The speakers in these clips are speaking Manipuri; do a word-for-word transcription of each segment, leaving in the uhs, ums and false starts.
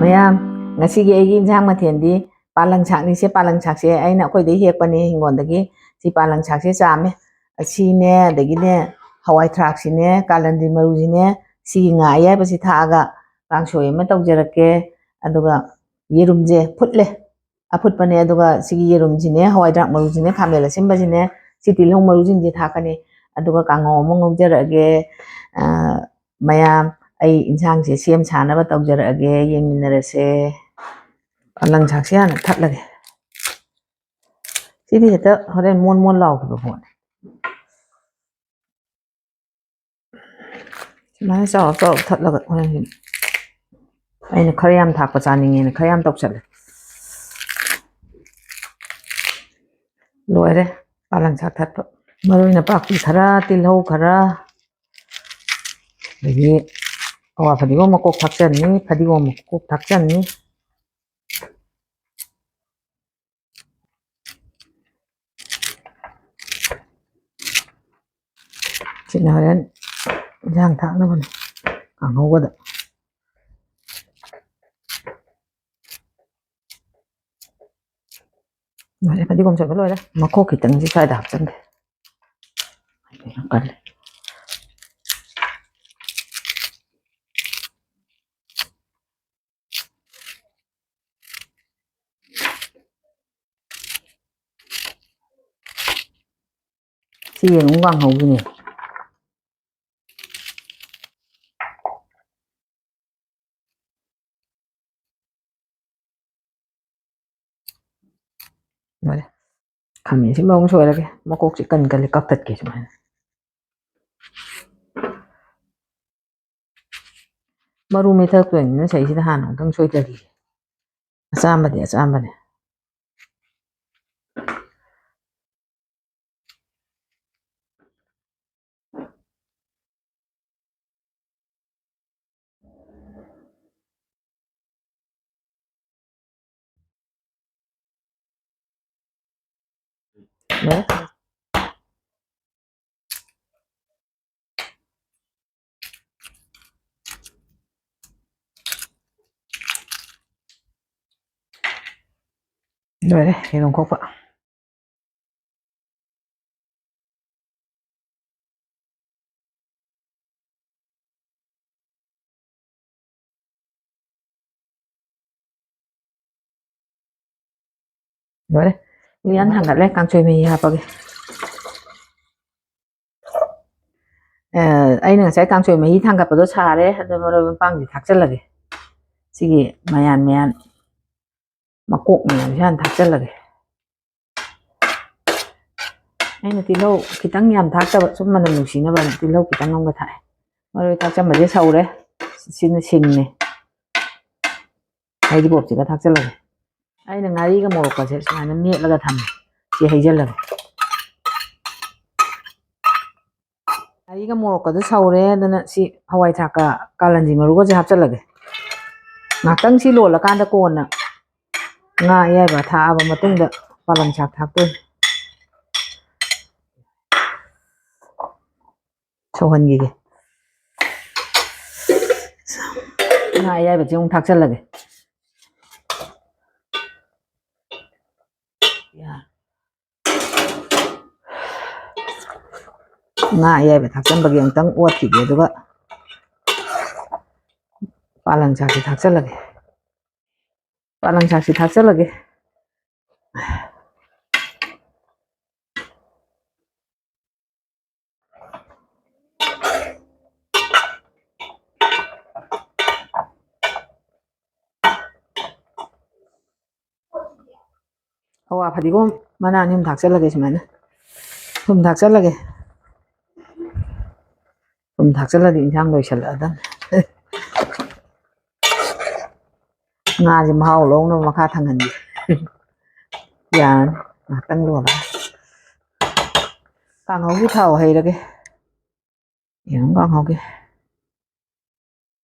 ꯃꯌꯥꯝ, ꯉꯁꯤꯒꯤ ꯑꯩꯒꯤ ꯏꯟꯁꯥꯡ ꯃꯊꯦꯜꯗꯤ ꯄꯥꯂꯪ ꯁꯥꯛꯅꯤꯁꯦ꯫ ꯄꯥꯂꯪ ꯁꯥꯛꯁꯦ ꯑꯩꯅ ꯑꯩꯈꯣꯏꯗꯩ ꯍꯦꯛꯄꯅꯦ ꯍꯤꯡꯒꯣꯜꯗꯒꯤ꯫ ꯁꯤ ꯄꯥꯂꯪ ꯁꯥꯛꯁꯦ ꯆꯥꯝꯃꯦ꯫ ꯑꯁꯤꯅꯦ, ꯑꯗꯒꯤꯅꯦ, ꯍꯋꯥꯏ ꯊ꯭ꯔꯥꯛꯁꯤꯅꯦ, ꯀꯥꯂꯟꯗꯤ ꯃꯔꯨꯁꯤꯅꯦ, ꯁꯤꯒꯤ ꯉꯥ ꯑꯌꯥꯏꯕꯁꯤ ꯊꯥꯛꯑꯒ ꯀꯥꯡꯁꯣꯏ ꯑꯃ ꯇꯧꯖꯔꯛꯀꯦ꯫ ꯑꯗꯨꯒ ꯌꯦꯔꯨꯝꯁꯦ ꯐꯨꯠꯂꯦ, ꯑꯐꯨꯠꯄꯅꯦ꯫ ꯑꯗꯨꯒ ꯁꯤꯒꯤ ꯌꯦꯔꯨꯝꯁꯤꯅꯦ, ꯍꯋꯥꯏ ꯊ꯭ꯔꯥꯛ ꯃꯔꯨꯁꯤꯅꯦ, ꯈꯥꯃꯦꯟ ꯑꯁꯤꯟꯕꯁꯤꯅꯦ, ꯁꯤ ꯇꯤꯜꯍꯧ ꯃꯔꯨꯁꯤꯡꯁꯦ ꯊꯥꯛꯀꯅꯤ꯫ ꯑꯗꯨꯒ ꯀꯥꯡꯉꯧ ꯑꯃ ꯉꯧꯖꯔꯛꯑꯒꯦ꯫ ꯑ, ꯃꯌꯥꯝ, ꯑꯩ ꯏꯟꯁꯥꯡꯁꯦ ꯁꯦꯝ ꯁꯥꯅꯕ ꯇꯧꯖꯔꯛꯑꯒꯦ, ꯌꯦꯡꯃꯤꯟꯅꯔꯁꯦ꯫ ꯄꯥꯂꯪ ꯁꯥꯛꯁꯦ ꯍꯥꯟꯅ ꯊꯠꯂꯒꯦ꯫ ꯁꯤꯗꯤ ꯍꯦꯛꯇ ꯍꯣꯔꯦꯟ ꯃꯣꯟ ꯃꯣꯟ ꯂꯥꯎꯈꯤꯕ ꯄꯣꯠꯅꯤ꯫ ꯁꯨꯃꯥꯏꯅ ꯆꯥꯎꯔ ꯆꯥꯎꯔ ꯊꯠꯂꯒ ꯍꯣꯔꯦꯟ ꯑꯩꯅ ꯈꯔ ꯌꯥꯝ ꯊꯥꯛꯄ ꯆꯥꯅꯤꯡꯉꯦꯅ ꯈꯔ ꯌꯥꯝ ꯇꯧꯁꯜꯂꯦ꯫ ꯂꯣꯏꯔꯦ ꯄꯥꯂꯪ ꯁꯥꯛ ꯊꯠꯄ꯫ ꯃꯔꯣꯏ ꯅꯄꯥꯛꯄꯤ ꯈꯔ, ꯇꯤꯜꯍꯧ ꯈꯔ, ꯑꯗꯒꯤ ꯑꯋꯥ ꯐꯗꯤꯒꯣꯝ ꯃꯀꯣꯛ ꯊꯥꯛꯆꯟꯅꯤ, ꯐꯗꯤꯒꯣꯝ ꯃꯀꯣꯛ ꯊꯥꯛꯆꯟꯅꯤ꯫ ꯁꯤꯅ ꯍꯣꯔꯦꯟ ꯏꯟꯖꯥꯡ ꯊꯥꯛꯅꯕꯅꯤ, ꯀꯥꯡꯍꯧꯕꯗ꯫ ꯂꯣꯏꯔꯦ, ꯐꯗꯤꯒꯣꯝ ꯁꯣꯏꯕ ꯂꯣꯏꯔꯦ꯫ ꯃꯈꯣꯛ ꯈꯤꯇꯪꯁꯦ ꯁ꯭ꯋꯥꯏꯗ ꯍꯥꯞꯆꯤꯟꯒꯦ꯫ ꯀꯜꯂꯦ꯫ ꯁꯤ ꯌꯦꯔꯨꯝ ꯀꯥꯡꯍꯧꯒꯤꯅꯦ꯫ ꯂꯣꯏꯔꯦ꯫ ꯈꯥꯃꯦꯟꯁꯤ ꯃꯑꯣꯡ ꯁꯣꯏꯔꯒꯦ꯫ ꯃꯀꯣꯛꯁꯤ ꯀꯟ ꯀꯜꯂꯤ, ꯀꯛꯊꯠꯀꯦ ꯁꯨꯃꯥꯏꯅ꯫ ꯃꯔꯨ ꯃꯦꯠꯊꯔꯛꯇꯣꯏꯅꯤꯅ ꯁꯤꯁꯤꯗ ꯍꯥꯟꯅ ꯑꯃꯨꯛꯇꯪ ꯁꯣꯏꯗꯔꯤꯒꯦ꯫ ꯑꯆꯥꯝꯕꯗꯤ ꯑꯆꯥꯝꯕꯅꯦ꯫ ꯂꯣꯏꯔꯦ ꯌꯦꯔꯨꯝ ꯈꯣꯛꯄ꯫ ꯂꯣꯏꯔꯦ꯫ ꯎꯌꯥꯟ ꯊꯥꯡꯒꯠꯂꯦ, ꯀꯥꯡꯁꯣꯏ ꯃꯍꯤ ꯍꯥꯞꯄꯒꯦ꯫ ꯑ, ꯑꯩꯅ ꯉꯁꯥꯏ ꯀꯥꯡꯁꯣꯏ ꯃꯍꯤ ꯊꯥꯡꯒꯠꯄꯗꯣ ꯁꯥꯔꯦ, ꯑꯗꯣ ꯃꯔꯣꯏ ꯃꯄꯥꯡꯗꯤ ꯊꯥꯛꯆꯜꯂꯒꯦ꯫ ꯁꯤꯒꯤ ꯃꯌꯥꯟ ꯃꯌꯥꯟ ꯃꯀꯣꯛ ꯃꯌꯥꯝꯁꯦ ꯍꯥꯟꯅ ꯊꯥꯛꯆꯜꯂꯒꯦ꯫ ꯑꯩꯅ ꯇꯤꯜꯍꯧ ꯈꯤꯇꯪ ꯌꯥꯝ ꯊꯥꯛꯇꯕ, ꯁꯨꯝ ꯃꯅꯝ ꯅꯨꯡꯁꯤꯅꯕꯅ ꯇꯤꯜꯍꯧ ꯈꯤꯇꯪ ꯑꯃꯒ ꯊꯥꯛꯑꯦ꯫ ꯃꯔꯣꯏ ꯊꯥꯛꯆꯟꯕꯁꯦ ꯁꯧꯔꯦ, ꯁꯤꯅ ꯁꯤꯡꯅꯦ꯫ ꯍꯔꯤꯕꯣꯞꯁꯤꯒ ꯊꯥꯛꯆꯜꯂꯒꯦ꯫ ꯑꯩꯅ ꯉꯥꯔꯤꯒ ꯃꯣꯔꯣꯛꯀꯁꯦ ꯁꯨꯃꯥꯏꯅ ꯃꯦꯠꯂꯒ ꯊꯝꯃꯦ꯫ ꯁꯤ ꯍꯩꯖꯜꯂꯒꯦ꯫ ꯉꯥꯔꯤꯒ ꯃꯣꯔꯣꯛꯀꯗꯣ ꯁꯧꯔꯦ, ꯑꯗꯨꯅ ꯁꯤ ꯍꯋꯥꯏ ꯊ꯭ꯔꯥꯛꯀ ꯀꯥꯂꯟꯗꯤ ꯃꯔꯨꯒꯁꯦ ꯍꯥꯞꯆꯜꯂꯒꯦ꯫ ꯉꯥꯛꯇꯪ ꯁꯤ ꯂꯣꯜꯂꯀꯥꯟꯗ ꯀꯣꯟꯅ ꯉꯥ ꯑꯌꯥꯏꯕ ꯊꯥꯛꯑꯕ ꯃꯇꯨꯡꯗ ꯄꯥꯂꯪ ꯁꯥꯛ ꯊꯥꯛꯇꯣꯏꯅꯤ꯫ ꯁꯧꯍꯟꯈꯤꯒꯦ꯫ ꯉꯥ ꯑꯌꯥꯏꯕꯁꯦ ꯑꯃꯨꯛ ꯊꯥꯛꯆꯜꯂꯒꯦ꯫ ꯉꯥ ꯑꯌꯥꯏꯕ ꯊꯥꯛꯆꯟꯕꯒꯤ ꯑꯃꯨꯛꯇꯪ ꯑꯣꯠꯈꯤꯒꯦ, ꯑꯗꯨꯒ ꯄꯥꯂꯪ ꯁꯥꯛꯁꯦ ꯊꯥꯛꯆꯜꯂꯒꯦ꯫ ꯄꯥꯂꯪ ꯁꯥꯛꯁꯦ ꯊꯥꯛꯆꯜꯂꯒꯦ꯫ ꯑꯋꯥ ꯐꯗꯤꯒꯣꯝ ꯃꯅꯥ ꯑꯅꯤ ꯑꯍꯨꯝ ꯊꯥꯛꯆꯜꯂꯒꯦ ꯁꯨꯃꯥꯏꯅ꯫ ꯊꯨꯝ ꯊꯥꯛꯆꯜꯂꯒꯦ꯫ ꯊꯨꯝ ꯊꯥꯛꯆꯜꯂꯗꯤ ꯏꯟꯁꯥꯡ ꯂꯣꯏꯁꯜꯂꯛꯑꯗꯝꯅꯤ꯫ ꯉꯥꯁꯦ ꯃꯍꯥꯎ ꯂꯧꯅꯕ ꯃꯈꯥ ꯊꯪꯍꯟꯒꯦ꯫ ꯌꯥꯔꯅꯤ, ꯉꯥꯏꯍꯥꯛꯇꯪ ꯂꯣꯜꯂꯒ꯫ ꯀꯥꯡꯍꯧꯒꯤ ꯊꯥꯎ ꯍꯩꯔꯒꯦ꯫ ꯌꯦꯔꯨꯝ ꯀꯥꯡꯍꯧꯒꯤ꯫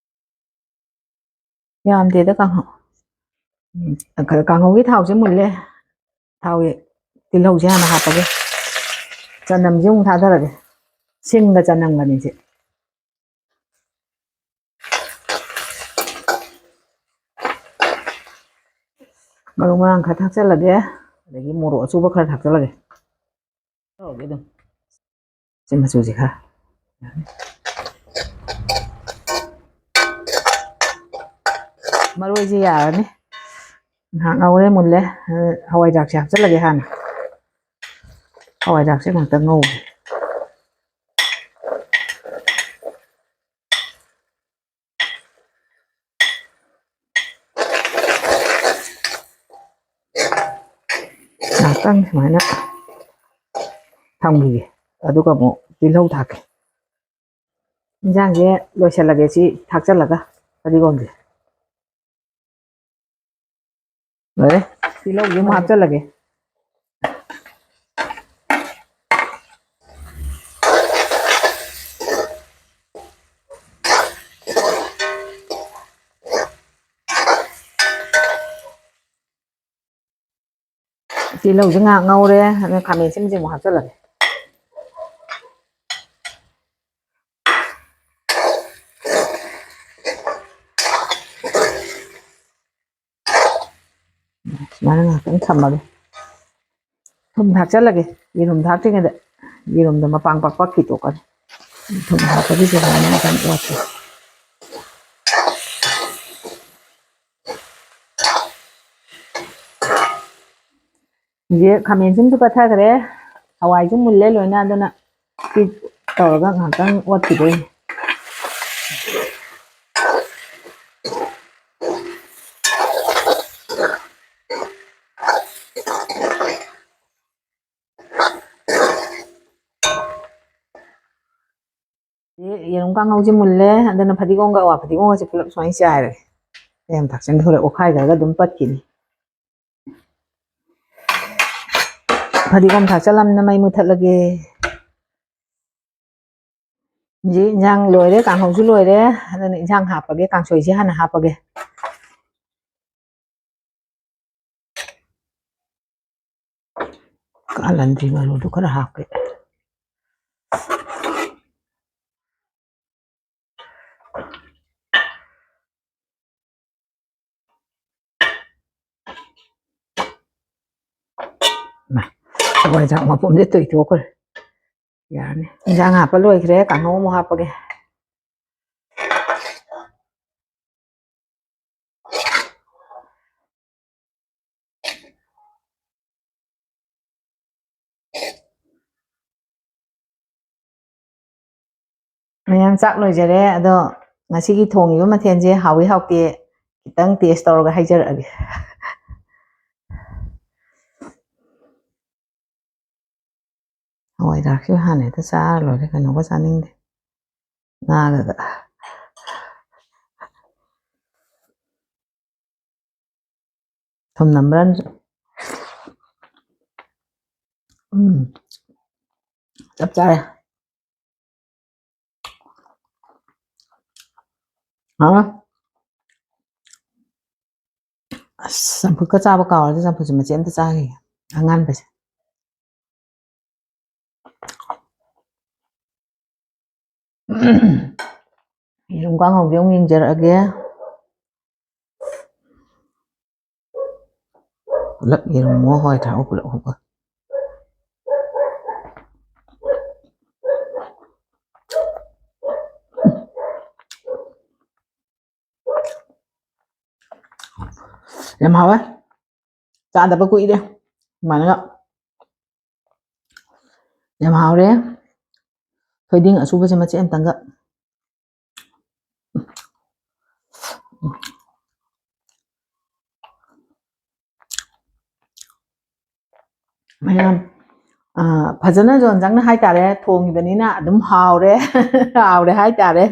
ꯌꯥꯝꯗꯦꯗ ꯀꯥꯡꯍꯧ꯫ ꯎꯝ, ꯀꯥꯡꯍꯧꯒꯤ ꯊꯥꯎꯁꯦ ꯃꯨꯜꯂꯦ꯫ ꯊꯥꯎꯒꯤ ꯇꯤꯜꯍꯧꯁꯦ ꯍꯥꯟꯅ ꯍꯥꯞꯄꯒꯦ꯫ ꯆꯅꯝꯁꯦ ꯑꯃꯨꯛ ꯊꯥꯗꯔꯒꯦ꯫ ꯁꯤꯡꯒ ꯆꯅꯝꯒꯅꯤ ꯁꯤ꯫ ꯃꯔꯨ ꯃꯔꯥꯡ ꯈꯔ ꯊꯥꯛꯆꯜꯂꯒꯦ, ꯑꯗꯒꯤ ꯃꯣꯔꯣꯛ ꯑꯆꯨꯕ ꯈꯔ ꯊꯥꯛꯆꯜꯂꯒꯦ꯫ ꯇꯧꯔꯒꯦ ꯑꯗꯨꯝ꯫ ꯁꯤ ꯃꯆꯨꯁꯦ ꯈꯔ꯫ ꯃꯔꯣꯏꯁꯦ ꯌꯥꯔꯅꯤ꯫ ꯉꯥꯏꯍꯥꯛ ꯉꯧꯔꯦ, ꯃꯨꯜꯂꯦ꯫ ꯍꯋꯥꯏꯖꯥꯛꯁꯦ ꯍꯥꯞꯆꯜꯂꯒꯦ ꯍꯥꯟꯅ꯫ ꯍꯋꯥꯏꯖꯥꯛꯁꯦ ꯉꯥꯛꯇꯪ ꯉꯧꯒꯦ꯫ ꯉꯥꯛꯇꯪ ꯁꯨꯃꯥꯏꯅ ꯊꯝꯈꯤꯒꯦ꯫ ꯑꯗꯨꯒ ꯑꯃꯨꯛ ꯇꯤꯜꯍꯧ ꯊꯥꯛꯀꯦ꯫ ꯏꯟꯖꯥꯡꯁꯦ ꯂꯣꯏꯁꯤꯜꯂꯒꯦ ꯁꯤ ꯊꯥꯛꯆꯜꯂꯒ ꯐꯗꯤꯒꯣꯝꯁꯦ꯫ ꯂꯣꯏꯔꯦ꯫ ꯇꯤꯜꯍꯧꯁꯦ ꯑꯃꯨꯛ ꯍꯥꯞꯆꯜꯂꯒꯦ꯫ ꯇꯤꯜꯍꯧꯁꯦ ꯉꯥꯏꯍꯥꯛ ꯉꯧꯔꯦ, ꯑꯗꯨꯅ ꯈꯥꯃꯦꯟ ꯑꯁꯤꯟꯕꯁꯦ ꯑꯃꯨꯛ ꯍꯥꯞꯆꯜꯂꯒꯦ꯫ ꯁꯨꯃꯥꯏꯅ ꯉꯥꯏꯍꯥꯛꯇꯪ ꯊꯝꯃꯒꯦ꯫ ꯊꯨꯝ ꯊꯥꯛꯆꯜꯂꯒꯦ꯫ ꯌꯦꯔꯨꯝ ꯊꯥꯛꯇ꯭ꯔꯤꯉꯩꯗ ꯌꯦꯔꯨꯝꯗꯣ ꯃꯄꯥꯡ ꯄꯛ ꯄꯛ ꯈꯤꯇꯣꯛꯀꯅꯤ꯫ ꯊꯨꯝ ꯊꯥꯛꯄꯒꯤ ꯁꯨꯃꯥꯏꯅ ꯉꯥꯛꯇꯪ ꯑꯣꯠꯀꯦ꯫ ꯍꯧꯖꯤꯛ ꯈꯥꯃꯦꯟ ꯑꯁꯤꯟꯕꯁꯨ ꯄꯠꯊꯈ꯭ꯔꯦ, ꯍꯋꯥꯏꯁꯨ ꯃꯨꯜꯂꯦ ꯂꯣꯏꯅ, ꯑꯗꯨꯅ ꯁꯤ ꯇꯧꯔꯒ ꯉꯥꯏꯍꯥꯛꯇꯪ ꯑꯣꯠꯈꯤꯗꯣꯏꯅꯤ꯫ ꯌꯦꯔꯨꯝ ꯀꯥꯡꯉꯧꯁꯦ ꯃꯨꯜꯂꯦ, ꯑꯗꯨꯅ ꯐꯗꯤꯒꯣꯝꯒ ꯑꯋꯥ ꯐꯗꯤꯒꯣꯝꯒꯁꯦ ꯄꯨꯂꯞ ꯁꯨꯃꯥꯏꯅ ꯆꯥꯏꯔꯒꯦ꯫ ꯌꯥꯝ ꯊꯥꯛꯆꯟꯈ꯭ꯔꯦ, ꯑꯣꯠꯈꯥꯏꯈ꯭ꯔꯒ ꯑꯗꯨꯝ ꯄꯠꯈꯤꯅꯤ꯫ ꯐꯗꯤꯒꯣꯝ ꯊꯥꯛꯆꯜꯂꯝꯅꯤꯅ ꯃꯩ ꯃꯨꯊꯠꯂꯒꯦ꯫ ꯍꯧꯖꯤꯛ ꯏꯟꯖꯥꯡ ꯂꯣꯏꯔꯦ, ꯀꯥꯡꯍꯧꯁꯨ ꯂꯣꯏꯔꯦ, ꯑꯗꯨꯅ ꯏꯟꯖꯥꯡ ꯍꯥꯞꯄꯒꯦ, ꯀꯥꯡꯁꯣꯏꯁꯦ ꯍꯥꯟꯅ ꯍꯥꯞꯄꯒꯦ꯫ ꯀꯥꯂꯟꯗ꯭ꯔꯤ ꯃꯔꯨꯗꯨ ꯈꯔ ꯍꯥꯞꯀꯦ꯫ ꯃꯥ, ꯍꯋꯥꯏꯖꯥꯔ ꯃꯄꯨꯝꯁꯦ ꯇꯣꯏꯊꯣꯛꯈ꯭ꯔꯦ꯫ ꯌꯥꯔꯅꯤ꯫ ꯏꯟꯖꯥꯡ ꯍꯥꯞꯄ ꯂꯣꯏꯈ꯭ꯔꯦ, ꯀꯥꯡꯍꯧ ꯑꯃꯨꯛ ꯍꯥꯞꯄꯒꯦ꯫ ꯃꯌꯥꯝ, ꯆꯥꯛ ꯂꯣꯏꯖꯔꯦ꯫ ꯑꯗꯣ ꯉꯁꯤꯒꯤ ꯊꯣꯡꯉꯤꯕ ꯃꯊꯦꯜꯁꯦ ꯍꯥꯎꯏ ꯍꯥꯎꯇꯦ ꯈꯤꯇꯪ taste ꯇꯧꯔꯒ ꯍꯥꯏꯖꯔꯛꯑꯒꯦ꯫ ꯍꯋꯥꯏ ꯊ꯭ꯔꯥꯛꯁꯤꯕꯨ ꯍꯥꯟꯅ ꯍꯦꯛꯇ ꯆꯥꯔ ꯂꯣꯏꯔꯦ, ꯀꯩꯅꯣꯒ ꯆꯥꯅꯤꯡꯗꯦ꯫ ꯉꯥꯒꯒ꯫ ꯊꯨꯝ ꯅꯝꯕ꯭ꯔꯥ? ꯎꯝ꯫ ꯆꯞ ꯆꯥꯔꯦ꯫ ꯍꯥꯎꯔꯦ꯫ ꯑꯁ, ꯆꯝꯐꯨꯠꯀ ꯆꯥꯕ ꯀꯥꯎꯔꯦ꯫ ꯆꯝꯐꯨꯠꯁꯦ ꯃꯆꯦꯠ ꯑꯝꯇ ꯆꯥꯈꯤꯒꯦ꯫ ꯑꯉꯥꯟꯕꯁꯦ꯫ ꯌꯦꯔꯨꯝ ꯀꯥꯡꯍꯧꯁꯦ ꯑꯃꯨꯛ ꯌꯦꯡꯖꯔꯛꯑꯒꯦ꯫ ꯄꯨꯂꯞ ꯌꯦꯔꯨꯝ ꯑꯃ ꯍꯋꯥꯏ ꯊ꯭ꯔꯥꯛ ꯄꯨꯂꯞ ꯍꯧꯕ꯫ ꯌꯥꯝ ꯍꯥꯎꯋꯦ꯫ ꯆꯥꯗꯕ ꯀꯨꯏꯔꯦ ꯁꯨꯃꯥꯏꯅꯒ꯫ ꯌꯥꯝ ꯍꯥꯎꯔꯦ꯫ ꯊꯣꯏꯗꯤꯡ ꯑꯁꯨꯕꯁꯦ ꯃꯆꯦꯠ ꯑꯝꯇꯪꯒ꯫ ꯃꯌꯥꯝ, ꯑ, ꯐꯖꯅ ꯖꯣꯟ ꯖꯪꯅ ꯍꯥꯏꯇꯥꯔꯦ, ꯊꯣꯡꯉꯤꯕꯅꯤꯅ ꯑꯗꯨꯝ ꯍꯥꯎꯔꯦ꯫ ꯍꯥꯎꯔꯦ ꯍꯥꯏꯇꯥꯔꯦ꯫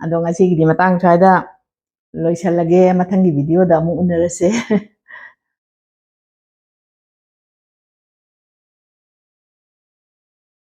ꯑꯗꯣ ꯉꯁꯤꯒꯤꯗꯤ ꯃꯇꯥꯡ ꯁ꯭ꯋꯥꯏꯗ ꯂꯣꯏꯁꯜꯂꯒꯦ꯫ ꯃꯊꯪꯒꯤ video ꯗ ꯑꯃꯨꯛ ꯎꯅꯔꯁꯦ꯫